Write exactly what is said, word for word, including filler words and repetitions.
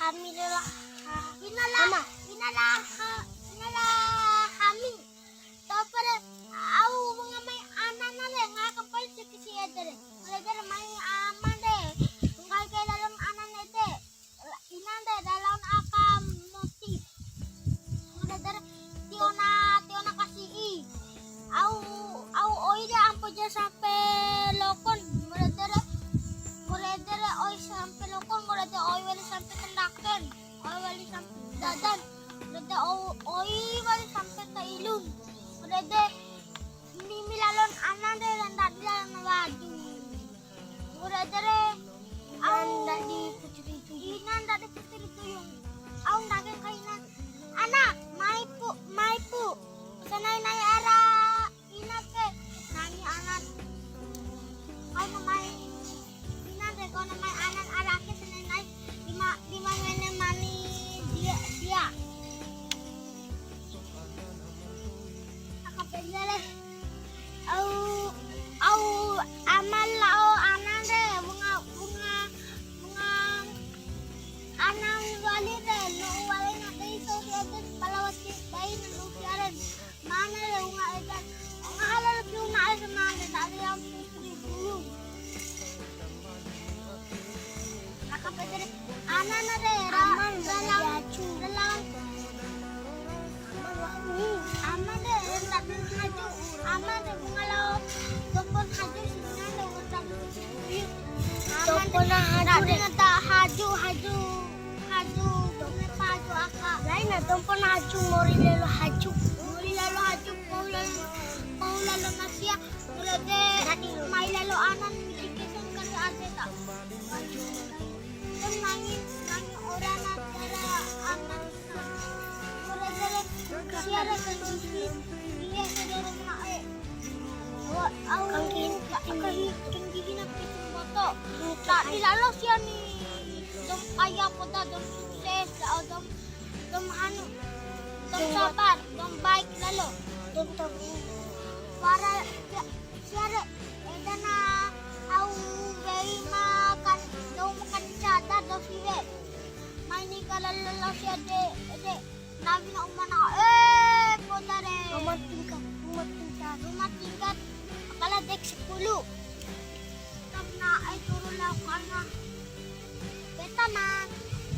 Kami rela. Inala. Mama. Inala. Inala. Kami. Topere. Au wunga mai anana re, ngaha kapai siki si ede re. Mulai dari mai aman de. Ngai ke dalam anan ede. Inan de, da laon aka moti. Mulai dari tiona, tiona kasi'i. Au, au oi de ampo ja sampe lokon. Mulai dari, mulai dari oi sampe lokon, mulai dari oi wali sampe kendaken. Oi wali sampe dadan. Mulai dari oi, oi wali sampe ta ilun. Mulai dari mimi lalon anan de, dan tadi lalon wadu. Ura jare, au ndadi putri tuyung. Ina ndadi putri tuyung. Au ndake ka ina. Ana, mai pu, mai pu. Sanai-nai ara ina ke. Nani anan. Kau na mai ina de, kau na mai anan ara ke sanai-nai. Lima, lima mene mani dia, dia. Aka pede le. Au, au aman lao anan re, wunga, wunga, wunga anan wali re, no wali na dei so dia tu, pala wati dai na no kiaren. Mana re wunga edan, wunga halal ki wunga es mana re, tak ada yang putri dulu. Aka pede re, anan re, ra-, aman dalam, dalam Aman de, enda pun haju. Aman de, bunga lao. Dompon haju, sini ada urusan. Aman de. Dompon haju de. Nata haju, haju. Haju, dompon haju aka. Lain na dompon haju, mori lelo haju. Mori lelo haju, pau lelo, pau lelo masia. Mula de, mai lelo anan, mikir kesan kali ade tak. Kan nangi, nangi orang nak cara anak. Ora jare siara kan sisi. Iya, saudara mak, eh. Wa, au, kangkin, kangkin, kangkin nak bikin foto. Tak dilalo sia ni. Dom kaya poda, dom sukses, au dom, dom anu, dom sabar, dom baik lalo. Dom tabu. Para, ya, siare, edana au wei ma kan, dou ma kancada dou siwe. Mai ni kala lala sia de, de. Nabi na umana, eh, poda re. Rumah tingkat, rumah tingkat. Rumah tingkat, kepala dek sepuluh. Tapi na, eh, turun lah karena beta ma.